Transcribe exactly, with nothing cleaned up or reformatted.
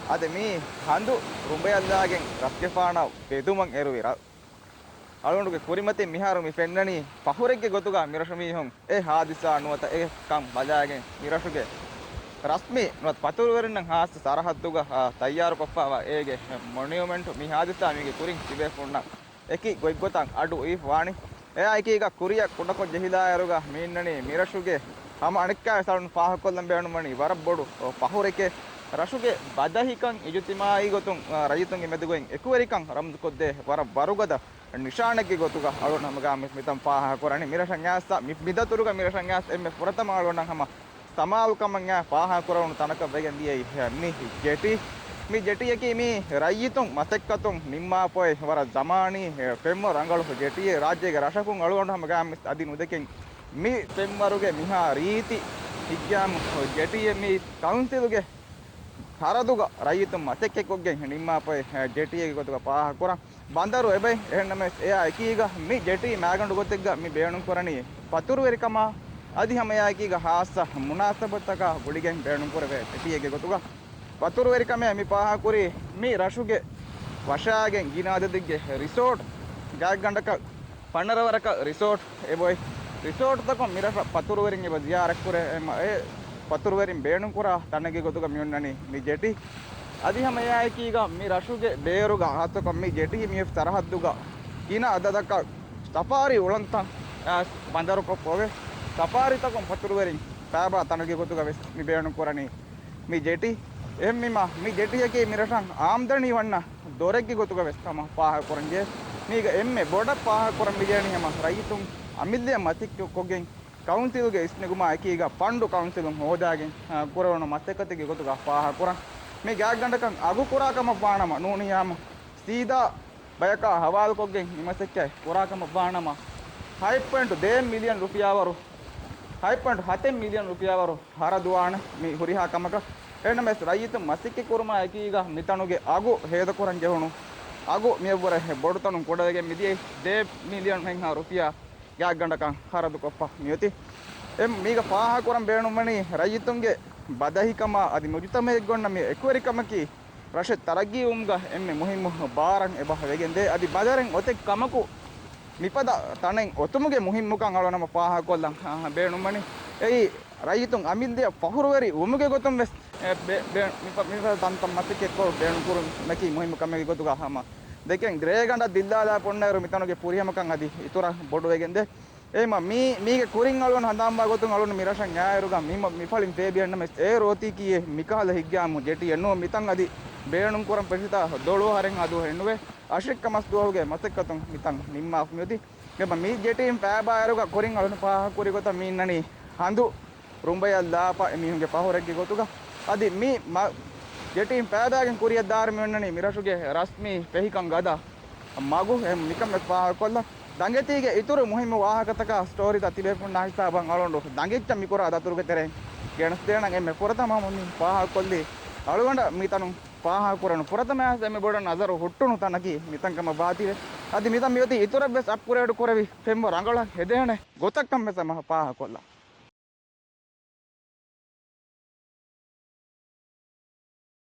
އަދި މި ހަނދު ރުނބަޔަށްލާގެން ރަސްގެފާނަށް ބެދުމަށް އެރުވި ރަށް. އަޅުގަނޑުގެ ކުރިމަތިން މިހާރު މި ފެންނަނީ ފަހުރެއްގެ ގޮތުގަ މިރަށު މީހުން އެ ހާދިސާ ނުވަތަ އެ ކަން ބަލާގެން މިރަށުގެ ރަސްމީ ނުވަތަ ފަތުރުވެރިންނަށް ހާއްސަ ސަރަހައްދުގަ، އާ، ތައްޔާރުކޮށްފައިވާ އޭގެ މޮނިއުމެންޓު މި ހާދިސާ މީގެ ކުރިން ތިބޭފުންނަށް އެކި ގޮތްގޮތަށް އަޑު އިވިފަވާނީ. އެއާ އެކީގަ ކުރިއަށް ކުޑަކޮށް ޖެހިލާއިރުގަ މި އިންނަނީ މިރަށުގެ ހަމަ އަނެއްކާވެސް އަޅުން ފާހަގަކޮށްލަން ބޭނުންވަނީ ވަރަށް ބޮޑު ފަހުރެކޭ. ރަށުގެ ބަދަހިކަން އިޖުތިމާއީ ގޮތުން، އާ، ރައްޔިތުންގެ މެދުގައި އެކުވެރިކަން ރަމްޒުކޮށްދޭ ވަރަށް ވަރުގަދަ ނިޝާނެއްގެ ގޮތުގަ އަޅުން ހަމަގައިމުވެސް މިތަން ފާހަގަކުރަނީ. މިރަށަށް އައިސް، މި، މިދަތުރުގަ މިރަށަށް އައިސް އެންމެ ފުރަތަމަ އަޅުގަނޑަށް ހަމަ ސަމާލުކަމަށް ފާހަގަކުރެވުނު ތަނަކަށް ވެގެން ދިޔައީ މި ޖެޓީ. މި ޖެޓީއަކީ މި ރައްޔިތުން މަސައްކަތުން ނިންމާފައި ވަރަށް ޒަމާނީ ފެންވަރު ރަނގަޅު ޖެޓީއެއް. ރާއްޖޭގެ ރަށަކުން އަޅުގަނޑު ހަމަ ގާމިސް އަދި ނުދެކެން މި ފެންވަރުގެ މިހާ ރީތި ހިތްގައިމު ޖެޓީއެއް. މި ކައުންސިލުގެ ޚަރަދުގަ ރައްޔިތުން މަސައްކަތްކޮށްގެން ނިންމާފައި ޖެޓީއެއްގެ ގޮތުގަ ފާހަގަކުރަން. ބަނދަރު އެބައި. އެހެންނަމަވެސް އެއާ އެކީގަ މި ޖެޓީ މައިގަނޑު ގޮތެއްގަ މި ބޭނުންކުރަނީ ފަތުރުވެރިކަމާ، އަދި ހަމައެއާއެކީގަ ހާއްސަ މުނާސަބަތުތަކާ ގުޅިގެން ބޭނުންކުރެވޭ ޖެޓީއެއްގެ ގޮތުގަ. ފަތުރުވެރިކަމޭ މި ފާހަގަކުރީ މި ރަށުގެ ވަށާގެން ގިނަ އަދަދެއްގެ ރިސޯޓް ގާތްގަނޑަކަށް ފަނަރަ ވަރަކަށް ރިސޯޓް އެބައޮތް. ރިސޯޓްތަކުން މިރަށަށް ފަތުރުވެރިން އެބަ ޒިޔާރަތްކުރޭ. އެ ފަތުރުވެރިން ބޭނުންކުރާ ތަނެއްގެ ގޮތުގަ މިއޮންނަނީ މި ޖެޓީ. އަދި ހަމައެއާއެކީގަ މި ރަށުގެ ބޭރުގަ ހާއްސަކޮށް މި ޖެޓީ މި ސަރަހައްދުގަ ގިނަ އަދަދަކަށް ސަފާރީ އުޅަނދުތައް އައިސް ބަނދަރުކޮށްފައެވެ. ސަފާރީތަކުން ފަތުރުވެރިން ފައިބާ ތަނެއްގެ ގޮތުގަ ވެސް މި ބޭނުންކުރަނީ މި ޖެޓީ. އެހެންވީމަ މި ޖެޓީއަކީ މި ރަށަށް އާމްދަނީ ވަންނަ ދޮރެއްގެ ގޮތުގަ ވެސް ހަމަ ފާހަގަކުރަންޖެހޭ. މީގަ އެންމެ ބޮޑަށް ފާހަގަކުރަން މިދޭނީ ހަމަ ރައްޔިތުން އަމިއްލައަށް މަސައްކަތްކޮށްގެން ކައުންސިލުގެ އިސްނެގުމާ އެކީގަ ފަންޑު ކައުންސިލުން ހޯދާގެން، އާ، ކުރެވުނު މަސައްކަތެއްގެ ގޮތުގަ ފާހަގަކުރަން. މި ގާތްގަނޑަކަށް އަގު ކުރާ ކަމަށް ވާނަމަ ނޫނީ ހަމަ ސީދާ ބަޔަކާ ހަވާލުކޮށްގެން މި މަސައްކަތް ކުރާ ކަމަށް ވާނަމަ، ހަތް ޕޮއިންޓު ދޭއް މިލިއަން ރުފިޔާވަރު، ހަތް ޕޮއިންޓު ހަތެއް މިލިއަން ރުފިޔާވަރު ހަރަދުވާނެ މި ހުރިހާ ކަމަކަށް. އެހެންނަމަވެސް ރައްޔިތުން މަސައްކަތް ކުރުމާ އެކީގަ މިތަނުގެ އަގު ހޭދަކުރަން ޖެހުނު އަގު މިއަށްވުރެ ބޮޑުތަނުން ކުޑަވެގެން މިދިޔައީ ދޭއް މިލިއަން ހެންހާ ރުފިޔާ ގާތްގަނޑަކަށް ހަރަދުކޮށްފަ މިއޮތީ. އެ މީގަ ފާހަގަކުރަން ބޭނުންވަނީ ރައްޔިތުންގެ ބަދަހިކަމާ އަދި މުޖުތަމައެއްގަ އޮންނަ މި އެކުވެރިކަމަކީ ރަށެއް ތަރައްގީވުމުގަ އެންމެ މުހިއްމު ބާރަށް އެބަ ވެގެންދޭ. އަދި ބަނދަރެއް އޮތެއް ކަމަކު، މިފަދަ ތަނެއް އޮތުމުގެ މުހިއްމުކަން އަޅުގަނޑު ހަމަ ފާހަގަކޮށްލަން، އާ، ބޭނުންވަނީ. އެއީ، ރައްޔިތުން އަމިއްލައަށް ފަހުރުވެރި ވުމުގެ ގޮތުން ވެސް، އެ، ބޭ-، ބޭ-، މިފަ-، މިފަދަ ތަންތަން މަސައްކަތްކޮށް ބޭނުންކުރުމަކީ މުހިއްމު ކަމެއްގެ ގޮތުގަ ހަމަ ދެކެން. ރޭގަނޑަށް ދިއްލާލާފަ އޮންނައިރު މިތަނުގެ ފުރިހަމަކަން އަދި އިތުރަށް ބޮޑުވެގެންދޭ. އެހެންވީމަ މީ-، މީގެ ކުރިން އަޅުގަނޑު ހަނދާންވާ ގޮތުން އަޅުގަނޑު މި ރަށަށް އައިއިރުގަ މި-، މިފަޅިން ފޭބި އަންނަމެސް އޭރު އޮތީކީއެއް މިކަހަލަ ހިތްގައިމު ޖެޓީއެއް ނޫން. މިތަން އަދި ބޭނުންކުރަން ފެށިތާ ދޮޅު އަހަރެއްހާ ދުވަހެއް ނުވޭ. އަށެއްކަ މަސް ދުވަހުގެ މަސައްކަތުން މިތަން ނިންމާފަ މިއޮތީ. އެހެންވީމަ މި ޖެޓީން ފައިބާއިރުގަ ކުރިން އަޅުގަނޑު ފާހަގަކުރި ގޮތަށް މި އިންނަނީ ހަނދު ރުނބަޔަށް ލާފަ އެމީހުންގެ ފަހުރެއްގެ ގޮތުގަ. އަދި މި މަ-، ޖެޓީން ފައިބާގެން ކުރިއަށް ދާއިރު މި އޮންނަނީ މި ރަށުގެ ރަސްމީ ފެހިކަން ގަދަ މަގު. އެ މިކަމެއް ފާހަގަކޮށްލަން. ދަނގެތީގެ އިތުރު މުހިއްމު ވާހަކަތަކާ ސްޓޯރީތައް ތިބޭފުންނާ ހިސާބަށް އަޅުގަނޑު ދަނގެއްޗަށް މިކުރާ ދަތުރުގެ ތެރެއިން ގެނެސްދޭނަން. އެންމެ ފުރަތަމަ މި ފާހަގަކޮށްލީ އަޅުގަނޑަށް މިތަނުން ފާހަގަކުރަން ފުރަތަމަ އައިސް އެންމެ ބޮޑަށް ނަޒަރު ހުއްޓުނު ތަނަކީ މިތަން ކަމަށް ވާތީވެ. އަދި މިތަން މިއޮތީ އިތުރަށްވެސް އަޕްގްރޭޑް ކުރެވި ފެންވަރު ރަނގަޅަށް ހެދޭނެ ގޮތަށް ކަން ވެސް ހަމަ ފާހަގަކޮށްލަން.